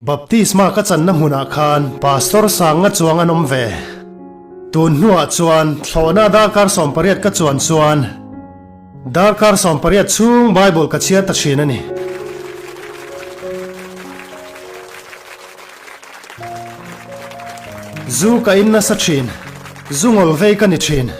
Baptisma ka channa hmunah khan Pastor Sanga chuang an awm ve. Tun hnuah chuan thlawhna darkar 18 ka chuan chuan darkar 18 chhung Bible ka chhiar ta thin a ni. Zu ka in nasa thin. Zu ngawl vei ka ni thin.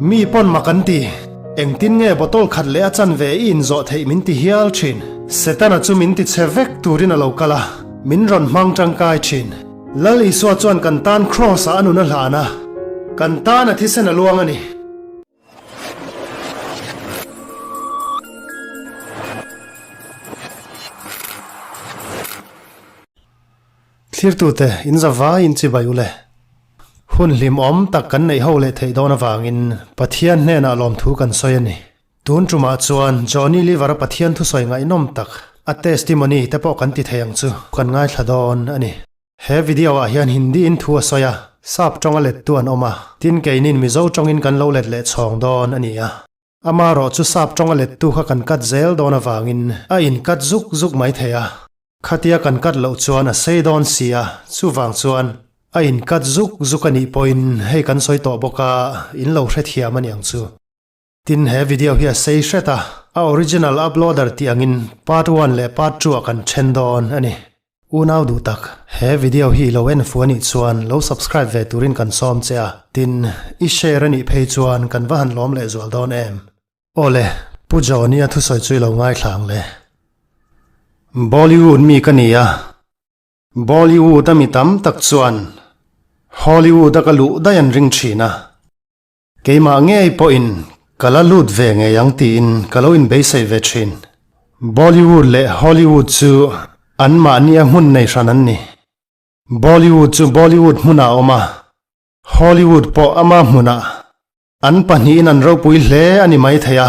Mi pawn mak an ti. Engtin nge bottle khat leh a chanve i inzawh theih min ti hial thin. Setana chu min ti chhe vek turin a lo kal a, min rawn hmang tangkai thin. Lal Isua chuan kan tan Kraws ah a nun a hlan a, kan tan a thisen a luang a ni. Thlirtute, in za vaiin chibai u le. Hun hlimawm tak kan neih ho leh theih dawn avangin Pathian hnenah lawmthu kan sawi a ni. Tun tumah chuan Johnny Lever-a Pathian thusawi ngaihnawm tak, a testimony te pawh kan ti thei ang chu kan ngaithla dawn a ni. He video-ah hian Hindi-in thu a sawi a, Sap tawnga lettu an awm a, tin keinin Mizo tawngin kan lo let leh chhawng dawn a ni a. Amarawh chu sap tawnga lettu kha kan cut zel dawn avangin a in cut zuk zuk mai thei a, khatia kan cut loh chuan a sei dawn si a, chuvang chuan a in cut zuk zuk a nih pawhin hei kan sawi tawh bawk a, in lo hrethiam a niang chu. Tin he video hi a sei hret a, a original uploader tih angin part one leh part two ah kan then dawn a ni. Unau duh tak, he video hi i lo en fu anih chuan lo subscribe ve turin kan sawm che a, tin, i share anih phei chuan kan va han lawm leh zual dawn em. Awle, Pu Johnny-a thusawi chu i lo ngaithla ang le. Bollywood mi ka ni a, Bollywood a mi tam tak chuan Hollywood a ka luh daih an ring thin a. Keimah ngei pawhin ka la lut ve ngei ang tiin ka lo inbeisei ve thin. Bollywood leh Hollywood chu anmahni a hmun nei hran an ni. Bollywood chu Bollywood hmunah a awm a, Hollywood pawh ama hmunah. An pahnihin an ropui hle a ni maithei a,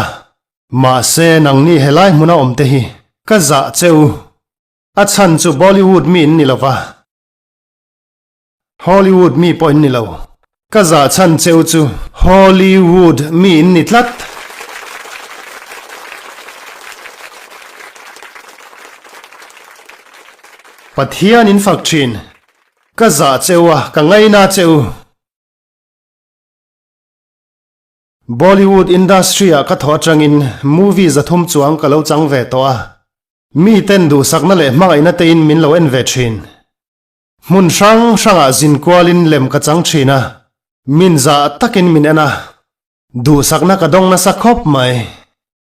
mahse nangni helai hmuna awmte hi ka zah che u. A chhan chu Bollywood mi in ni lova. Hollywood mi pawh in ni lo. Ka zah chhan cheu chu Hollywood mi in ni tlat. Pathian in fak thin. Ka zah cheu a, ka ngaina cheu. Bollywood industry ah ka thaw atangin movie 300 chuang ka lo chang ve tawh a. Mi ten duhsakna leh hmangaihna te in min lo en ve thin. Hmun hrang hrangah zin kualin lem ka chang thin a, min zah takin min en a, duhsakna ka dawng nasa khawp mai.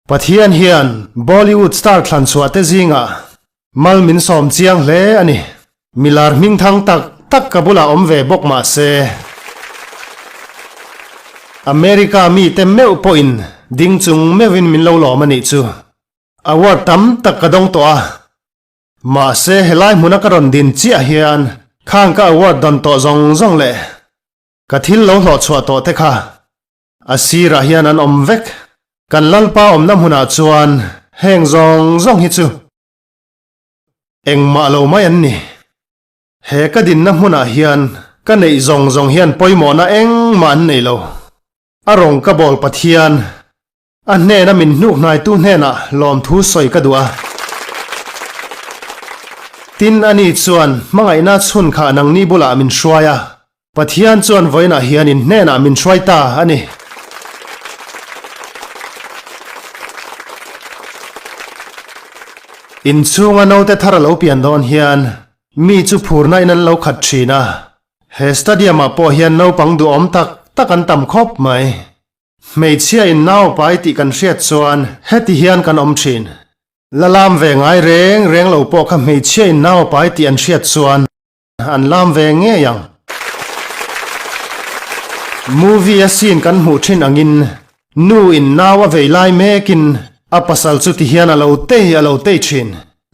Pathian hian Bollywood star thlan chhuah te zingah mal min sawm chiang hle a ni. Milar hmingthang tak tak ka bulah awm ve bawk mah se, America mite meuh pawhin ding chung meuhin min lo lawm a nih chu. Award tam tak ka dawng tawh a. Mahse helai hmuna ka rawn din chiah hian khang ka award dawn tawh zawng zawng leh ka thil lo hlawh chhuah tawh te kha a sirah hian an awm vek. Kan Lalpa awmna hmunah chuan heng zawng zawng hi chu engmah lo mai an ni. He ka dinna hmunah hian ka neih zawng zawng hian pawimawhna engmah an nei lo. A rawng ka bawl Pathian. A hnena min hnuk hnaitu hnenah lawmthu sawi ka duh a. Tin, ani chuan hmangaihna chhun kha nangni bulah min hruai a, Pathian chuan vawiinah hian in hnenah min hruai ta a ni. Inchhunga naute thar a lo pian dawn hian mi chu phurna in an lo khat thin a, he stadium-ah pawh hian naupang duhawm tak tak an tam khawp mai. Hmeichhia in nau pai tih kan hriat chuan heti hian kan awm thin. La lam ve ngai reng reng lo pawh kha hmeichhia in nau pai tih an hriat chuan an lam ve ngei ang. Movie a scene kan hmuh thin angin nu in nau a vei lai mekin a pasal chu ti hian a lo tei a lo tei thin.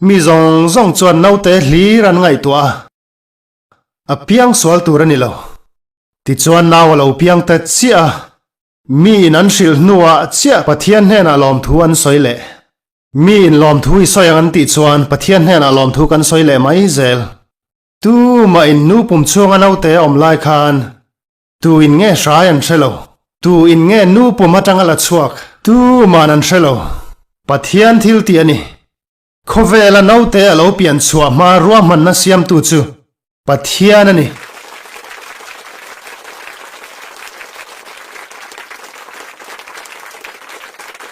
Mi zawng zawng chuan naute hlir an ngaihtuah a. A piang sual tur a ni lo. Tichuan nau a lo piang ta chiah a, mi in an hrilh hnuah chiah Pathian hnenah lawmthu an sawi leh. Mi in lawmthu i sawi ang an tih chuan Pathian hnenah lawmthu kan sawi leh mai zel. Tumah in nu pum chhunga naute a awm lai khan tu in nge hrai an hre lo, tu in nge nu pum atanga la chhuak tuman an hre lo. Pathian thil tih a ni. Khawvela naute a lo pian chhuah hma ruahmanna siamtu chu Pathian a ni.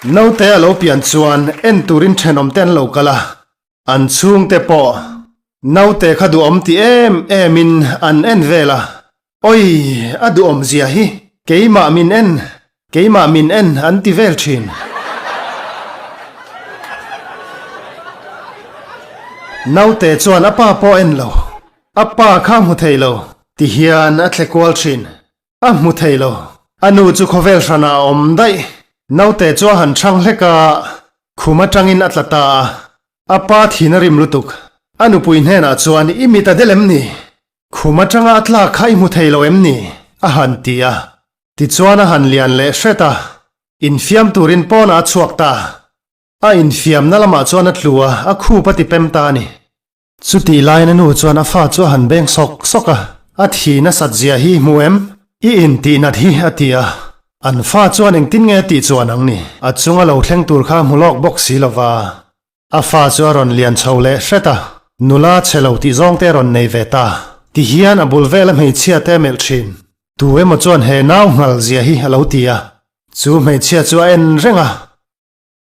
Naute a lo pian chuan en turin thenawmte an lo kal a, an chhungte pawh naute kha duhawm ti em emin an en vel a, Oi, a duhawm zia hi, keimah min en, keimah min en an ti vel thin. Naute chuan a pa pawh en lo, a pa kha a hmu thei lo, ti hian a thle kual thin. A hmu thei lo, a nu chu khawvel hranah a awm daih. Naute chu a han chhang hlek a, khum atangin a tla ta a, a pa thin a rim lutuk. A nupui hnenah chuan, I mit a del em ni? Khum atanga a tlak kha i hmu thei lo em ni? a han ti a. Tichuan a han lian leh hret a, infiam turin pawnah a chhuak ta. A infiamna lamah chuan a tlu a, a khup a ti pem ta a ni. Chutih laiin a nu chuan a fa chu a han beng sawk sawk a, A thi nasat zia hi i hmu em? I intih nat hi, a ti a. An fa chuan engtin nge a tih chuan ang ni? A chunga lo thleng tur kha a hmu lawk bawk si lo va. A fa chu a rawn lian chho leh hret a, nula chhe lo tih zawng te a rawn nei ve ta. Ti hian a bul vela hmeichhia te a melh thin. Tu emaw chuan he nau nghal zia hi a lo ti a, chu hmeichhia chu a en reng a.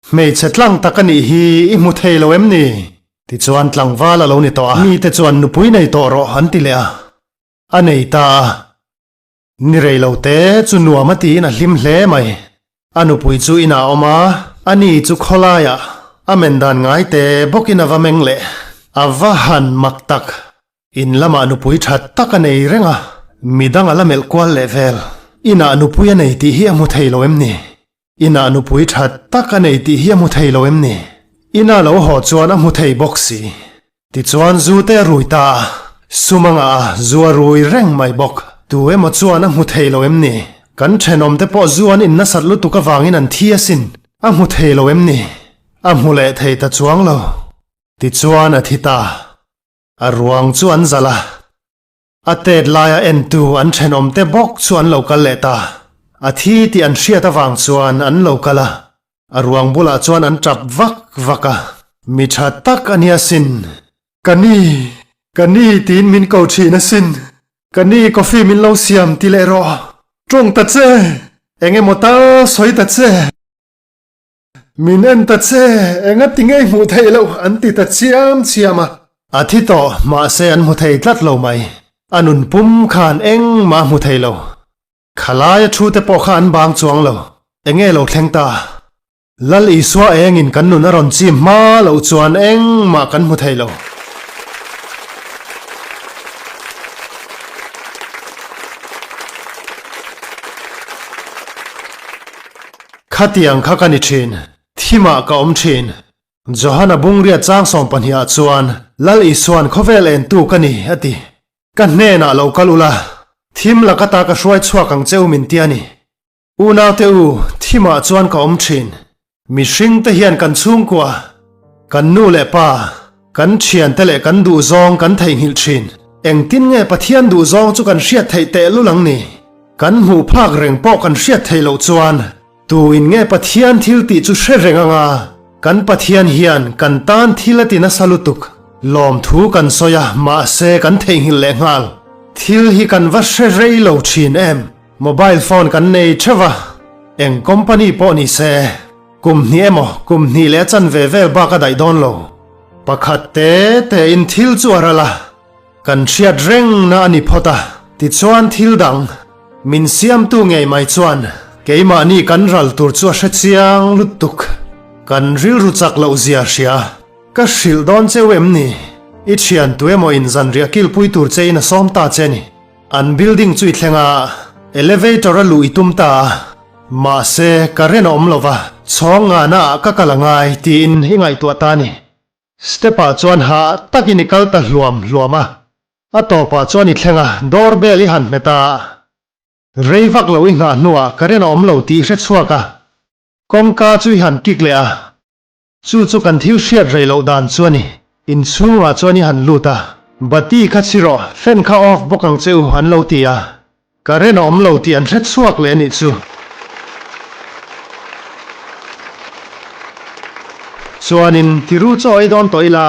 Hmeichhe tlang tak a nih hi i hmu thei lo em ni? Tichuan tlangval a lo ni tawh a, mite chuan nupui nei tawh rawh an ti leh a, a nei ta a. Ni rei lo te chu nuam a tiin a hlim hle mai. A nupui chu inah a awm a, a ni chu khawlaiah a men dan ngai te bawkin a va meng leh. A va han mak tak. In lamah nupui tha tak a nei reng a, midang a la melh kual leh vel. Inah nupui a nei tih hi a hmu thei lo em ni? Inah nupui tha tak a nei tih hi a hmu thei lo em ni? Ina lo haw chuan a hmu thei bawk si. Tichuan zu te a rui ta a, sum a ngah a, zu a rui reng mai bawk. Tu emaw chuan a hmu thei lo em ni? Kan thenawm te pawh zu an in nasat lutuk avangin an thi asin. A hmu thei lo em ni? A hmu leh thei ta chuang lo. Tichuan a thi ta. A ruang chu an zalh a. A tet laia entu an thenawmte bawk chu an lo kal leh ta. A thi tih an hriat avang chuan an lo kal a, a ruang bulah chuan an tap vak vak a. Mi tha tak a nia sin. Ka ni, ka ni tiin min ko thin asin. Ka ni coffee min lo siam ti leh rawh. Tawng ta che! Eng emaw tal sawi ta che! Min en ta che, enga ti ngei hmuh theih loh an ti ta chiam chiam a. A thi tawh, mahse an hmu thei tlat lo mai. A nun pum khan engmah hmu thei lo. Khalaia thu te pawh kha an bang chuang lo. Enge lo thleng ta? Lal Isua engin kan nun a rawn chim hma loh chuan engmah kan hmu thei lo. Khatiang kha ka ni thin, thimah ka awm thin. Johana bungriat chang sawmpahnih ah chuan Lal Isuan khawvel entu ka ni a ti. Ka hnenah lo kal ula, thim laka ta ka hruai chhuak ang che u min ti a ni. Unaute u, thimah chuan ka awm thin. Mihringte hian kan chhungkua, kan nu leh pa, kan thiante leh kan duhzawng kan theihnghilh thin. Engtin nge Pathian duhzawng chu kan hriat theih tehlul ang ni? Kan hmuh phak reng pawh kan hriat theih loh chuan tu in nge Pathian thil tih chu hre reng anga kan Pathian hian kan tan thil a ti nasa lutuk. Lawmthu kan sawi a, mahse kan theihnghilh leh nghal. Thil hi kan va hre rei lo thin em? Mobile phone kan nei theuh a, eng company pawh ni se, kum hnih emaw kum hnih leh a chanve vel bak a daih dawn lo. Pakhat te te in thil chu a ral a. Kan hriat rengna a ni phawt a, tichuan thil dang, min siamtu ngei mai chuan keimahni kan ral tur chu a hre chiang lutuk. Kan rilru chak loh zia hria, ka hrilh dawn cheu em ni? I thian tu emaw in zanriah kilpui tur che in a sawm ta che ni. An building chu i thleng a, elevator a luh i tum ta a, mahse current a awm lo va, chhawng ngana ah ka kal a ngai tiin i ngaihtuah ta a ni. Step ah chuan hah takin i kal ta hluam hluam a, a tawpah chuan i thleng a, door bell i han hmet a, rei vak lo i nghah hnuah current a awm lo tih i hre chhuak a, kawngka chu i han kik leh a, chu chu kan thil hriat rei loh dan chu a ni. Inchhungah chuan i han lut a, bati kha chhi rawh, fan kha off bawk ang che u an lo ti a, Current a awm lo tih an hre chhuak leh a nih chu. Chuanin, Tiru chaw ei dawn tawh ila,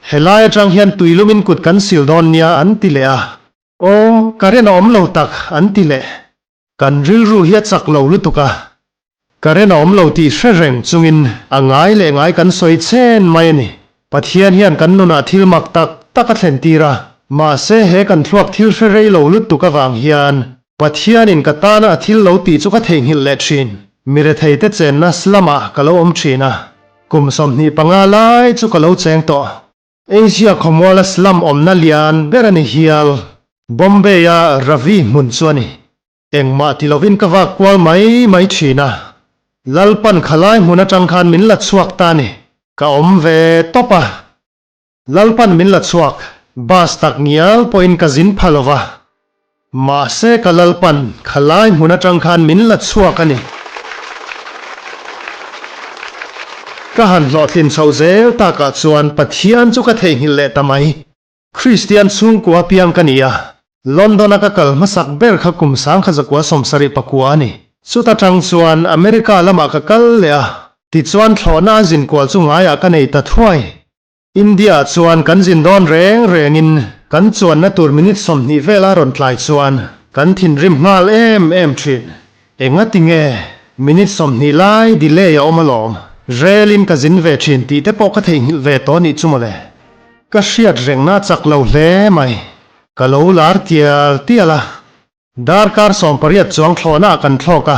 helai atang hian tuilumin kut kan sil dawn nia an ti leh a. Aw, current a awm lo tak an ti leh. Kan rilru hi a chak lo lutuk a, current a awm lo tih hre reng chungin a ngai leh ngai kan sawi chen mai a ni. Pathian hian kan nunah thil mak tak tak a thlen tir a, mahse he kan thluak thil hre rei lo lutuk avang hian Pathianin ka tana a thil lo tih chu ka theihnghilh leh thin. Mi retheite chenna slum-ah ka lo awm thin a, kum 25 lai chu ka lo cheng tawh. Asia khawmuala slum awmna lian ber a ni hial. Bombay-a Ravi hmun chu a ni. Engmah ti lovin ka vak kual mai mai thin a, Lalpan khalai hmun atang khan min la chhuak ta a ni. Ka awm ve tawp a. Lalpan min la chhuak, bus tak ngial pawhin ka zin pha lo va. Mahse ka Lalpan khalai hmun atang khan min la chhuak a ni. Ka han hlawhtlin chhoh zel takah chuan Pathian chu ka theihnghilh leh ta mai. Kristian chhungkua piang ka ni a, London-a ka kal hmasak ber kha kum 1979 a ni. Chuta tang chuan America lamah ka kal leh a, tichuan thlawhna a zin kual chu ngaiah ka nei ta thuai. India-ah chuan kan zin dawn reng rengin kan chuanna tur minute 20 vela rawn tlai chuan kan thinrim nghal em em thin. Engati nge minute 20 lai delay a awm alawm? Relin ka zin ve thin tih te pawh ka theihnghilh ve tawh nih chu mawle. Ka hriat rengna a chak lo hle mai. Ka lo lar tial tial a. Darkar 18 chuang thlawhna ah kan thlawk a,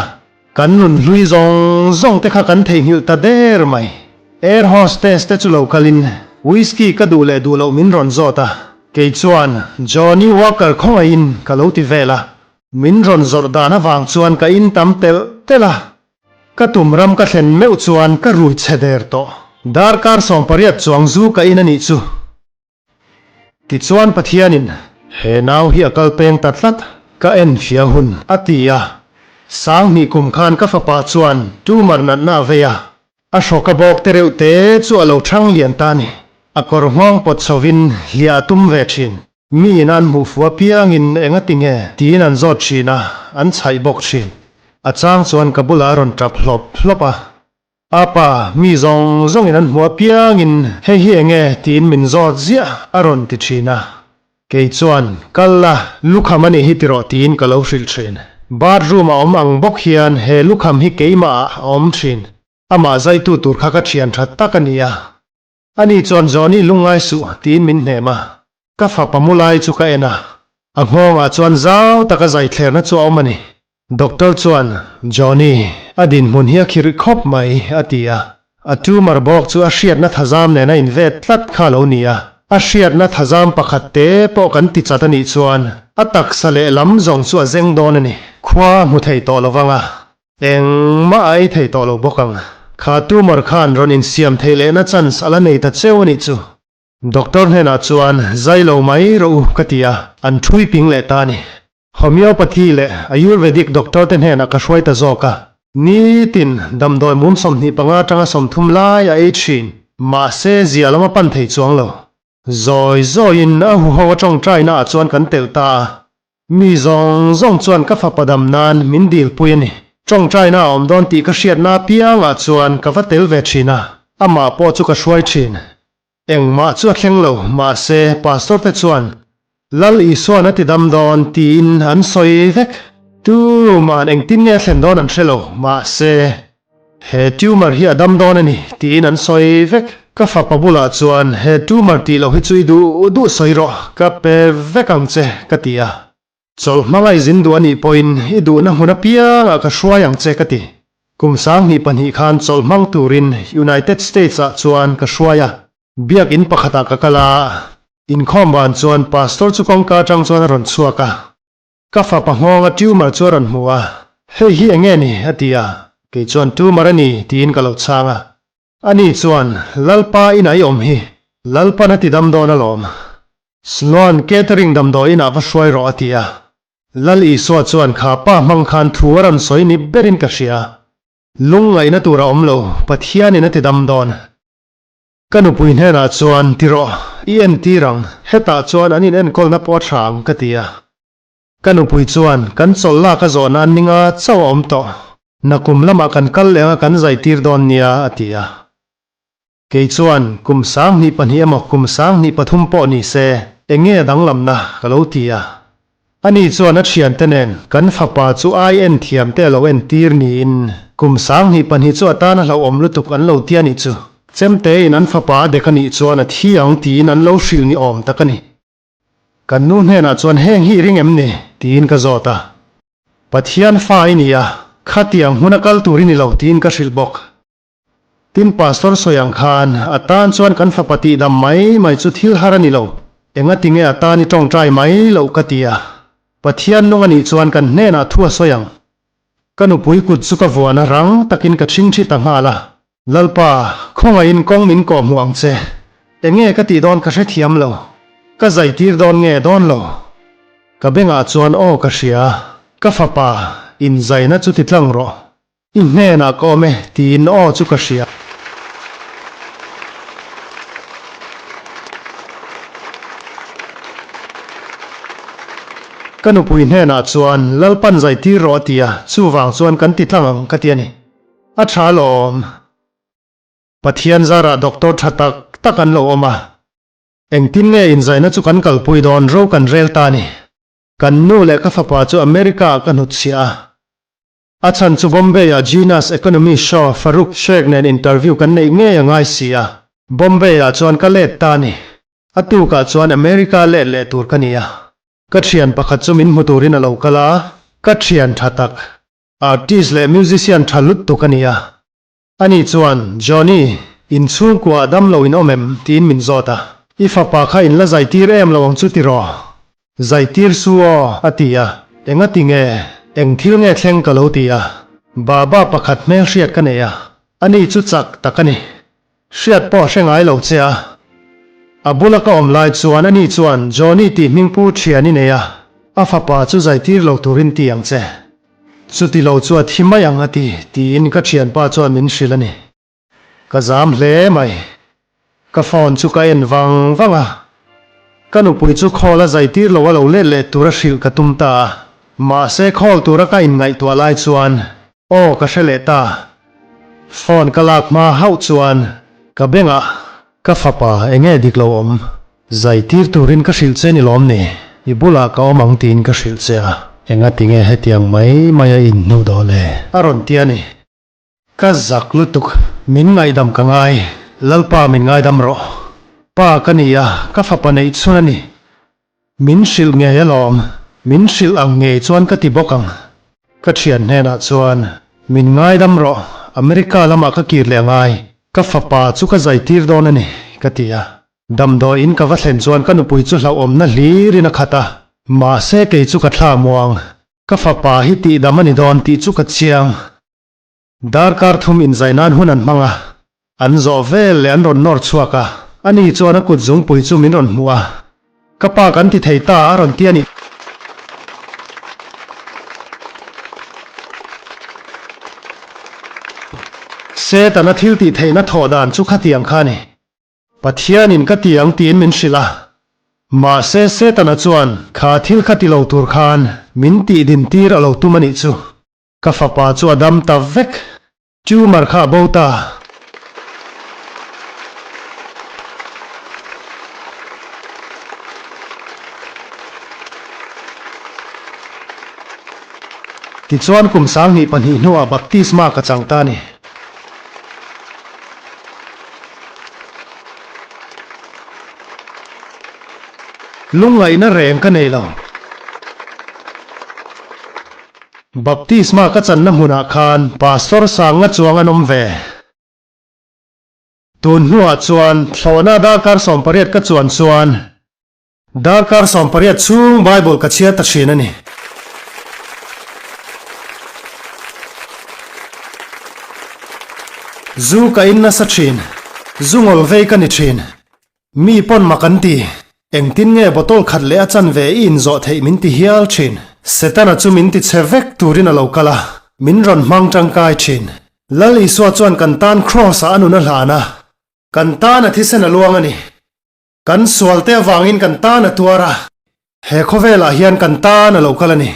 kan nun hlui zawng zawng te kha kan theihnghilh ta der mai. Air hostess te chu lo kalin whisky ka duh leh duh loh min rawn zawt a, kei chuan Johnny Walker khawngaihin ka lo ti vel a, min rawn zawrh dan avang chuan ka in tam telh telh a, ka tum ram ka thlen meuh chuan ka rui chhe der tawh. Darkar 18 chuang zu ka in a nih chu. Tichuan Pathianin, He nau hi a kal peng ta tlat, ka en fia hun, a ti a. 2000 kum khan ka fapa chuan tumor natna a vei a, a hrawk a bawk te reuh te chu a lo thang lian ta a ni. A kawr nghawng pawt chhovin hliah a tum ve thin. Miin an hmuh fu apiangin engati nge tiin an zawt thin a, an chhaih bawk thin. A chang chuan ka bulah a rawn tap hlawp hlawp a. A pa, mi zawng zawngin an hmuh apiangin hei hi eng nge tiin min zawt ziah a rawn ti thin a. Kei chuan, Kal la, lukham a nih hi tirawh tiin ka lo hrilh thin. Bathroom a awm ang bawk hian he lukham hi keimah ah a awm thin. Amah zaitu tur kha ka thian tha tak a ni a. Ani chuan Johnny lungngai suh tiin min hnem a, ka fapa mu lai chu ka en a, a nghawngah chuan zau taka zai thlerna chu a awm a ni. Doctor chuan, Johnny, a dinhmun hi a khirh khawp mai, a ti a. A tumor bawk chu a hriatna thazam nen a invet tlat kha a lo ni a, a hriatna thazam pakhat te pawh kan ti chat a nih chuan a taksa lehlam zawng chu a zeng dawn a ni. Khua a hmu thei tawh lovang a, Engmah a ei thei tawh lo bawk ang. Kha tumor khan rawn insiam theih lehna chance a la nei ta cheu a nih chu. Doctor hnenah chuan zai lo mai rawh u ka ti a, an thui ping leh ta a ni. Homeopathy leh Ayurvedic doctor te hnenah ka hruai ta zawk a. Nitin damdawi mum 25 atanga 30 lai a ei thin. Mahse zia lam a pan thei chuang lo. Zawi zawiin a huho a tawngtaina ah chuan kan telh ta a, mi zawng zawng chuan ka fapa dam nan min dilpui a ni. Tawngtaina a awm dawn tih ka hriatna apiangah chuan ka va tel ve thin a, amah pawh chu ka hruai thin. Engmah chu a thleng lo, mahse pastor te chuan Lal Isuan a ti dam dawn tiin an sawi vek. Tuman engtin nge a thlen dawn an hre lo, mahse He tumor hi a dam dawn a ni, tiin an sawi vek. Ka fapa bulah chuan, He tumor tih loh hi chu i duh duh sawi rawh, ka pe vek ang che, ka ti a. Chawlh hmangaih zin duh a nih pawhin i duhna hmun apiangah ka hruai ang che, ka ti. Kum 2002 khan chawlh hmang turin United States-ah chuan ka hruai a. Biakin pakhatah ka kal a, inkhawm ban chuan pastor chu kawngka atang chuan a rawn chhuak a. Ka fapa nghawnga tumor chu a rawn hmu a, Hei hi eng nge ni? a ti a, kei chuan Tumor a ni tiin ka lo chhang a. Ani chuan, Lalpa inah i awm hi, Lalpan a ti dam dawn alawm. Sloan Catering damdawi inah va hruai rawh a ti a. Lal Isua chuan kha pa hmang khan thu a rawn sawi ni berin ka hria. Lungngaihna tur a awm lo, Pathianin a ti dam dawn. Ka nupui hnenah chuan, Ti rawh, i entir ang, hetah chuan an inenkawlna pawh a tha ang, ka ti a. Ka nupui chuan, Kan chawlh lak a zawh nan ninga chauh a awm tawh, nakum lamah kan kal leh anga kan zaitir dawn nia, a ti a. Kei chuan, Kum 22 emaw kum 23 pawh ni se, eng nge a danglamna? ka lo ti a. Ani chuan a thiante nen kan fapa chu ai en thiam te a lo entir niin kum 22 chu a tan a hlauhawm lutuk an lo ti a nih chu. Chemtein an fapa a dek a nih chuan a thi ang tiin an lo hrilh ni awm tak a ni. Kan nu hnenah chuan heng hi i ring em ni? tiin ka zawt a. Pathian fa i ni a, khatiang hmuna kal tur i ni lo tiin ka hrilh bawk. Tin, Pastor sawi ang khan a tan chuan kan fapa tihdam mai mai chu thil har a ni lo. Engati nge a tan i tawngtai mai loh ka ti a. Pathian nung a nih chuan kan hnenah thu a sawi ang. Ka nupui kut chu ka vuan a, rang takin ka chhingchhi ta nghal a. Lalpa, khawngaihin kawng min kawh hmuh ang che. Enge ka tih dawn ka hrethiam lo. Ka zaitir dawn nge dawn lo. Ka bengah chuan aw ka hria. Ka fapa, inzaina chu ti tlang rawh. I hnenah ka awm e tiin aw chu ka hria. Ka nupui hnenah chuan Lalpan zaitir rawh a ti a, chuvang chuan kan ti tlang ang ka ti a ni. A tha alawm. Pathian zarah doctor tha tak tak an lo awm a. Engtin nge inzaina chu kan kalpui dawn ro kan rel ta a ni. Kan nu leh ka fapa chu America ah ka hnutchhiah a. A chhan chu Bombay-ah Genius Economy Show Farooq Sheikh nen interview kan neih ngei a ngai si a, Bombay-ah chuan ka let ta a ni. A tukah chuan America let leh tur ka ni a. Ka thian pakhat chu min hmu turin a lo kal a, ka thian tha tak, artist leh musician tha lutuk a ni a. Ani chuan, Johnny, in chhungkuaah dam lo in awm em? tiin min zawt a. I fapa kha in la zaitir em lo ang chu tiraw? Zaitir su aw, a ti a. Enga ti nge? Eng thil nge thleng ka lo ti a. Baba pakhat hmel hriat ka nei a, ani chu chak tak a ni. Hriat pawh a hre ngai lo che a. A bula ka awm lai chuan ani chuan Johnny tih hmingpu thian i nei a, a fapa chu zaitir lo turin ti ang che. Chuti lo chu a thi mai ang a ti, tiin ka thianpa chuan min hrilh a ni. Ka zam hle mai. Ka phone chu ka en vang vang a. Ka nupui chu call a zai tir lo a lo let leh tur a hrilh ka tum ta a. Mahse call tura ka inngaihtuah lai chuan aw ka hre leh ta. Phone ka lak hma hauh chuan ka bengah Ka fapa, enge dik lo awm? Zai tir turin ka hrilh che ni lawm ni? I bulah ka awm ang tiin ka hrilh che a. Enga tinge hetiang mai mai a inhnu daw le? A rawn ti a ni. Ka zak lutuk, min ngaihdam ka ngai, Lalpa min ngaidam rawh. Pa ka ni a, ka fapa neih chhun a ni. Min hrilh ngei alawm, min hrilh ang ngei chuan ka ti bawk ang. Ka thian hnenah chuan, Min ngaidam rawh, America lamah ka kir leh a ngai. Ka fapa chu ka zai tir dawn a ni, ka ti a. Damdawiin ka va thlen chuan ka nupui chu hlauhawmna hlirin a khat a. Mahse kei chu ka thla muang. Ka fapa hi tihdam a ni dawn tih chu ka chiang. Darkar thum inzai nan hun an hmang a. An zawh vel leh an rawn nawr chhuak a. Ani chuan a kut zungpui chu min rawn hmuh a. Ka pa kan ti thei ta a rawn ti a ni. Setana thil tih theihna thawh dan chu khatiang kha a ni. Pathianin ka ti ang tiin min hrilh a. Mahse Setana chuan kha thil kha ti lo tur khan min tih din tir a lo tum a nih chu. Ka fapa chu a dam ta vek. Tumor kha a bo ta. Tichuan kum 22 hnuah baptisma ka chang ta a ni. Lungngaihna reng ka nei lo. Baptisma ka channa hmunah khan Pastor Sanga chuang an awm ve. Tun hnuah chuan thlawhna darkar 18 ka chuan chuan darkar 18 chhung Bible ka chhiar ta thin a ni. Zu ka in nasa thin, zu ngawl vei ka ni thin. Mi pawn mak an ti. Engtin nge bottle khat leh a chanve i inzawh theih min ti hial thin. Setana chu min ti chhe vek turin a lo kal a, min rawn hmang tangkai thin. Lal Isua chuan kan tan Kraws-ah a nun a hlan a, kan tan a thisen a luang a ni. Kan sualte avangin kan tan a tuar a, he khawvelah hian kan tan a lo kal a ni.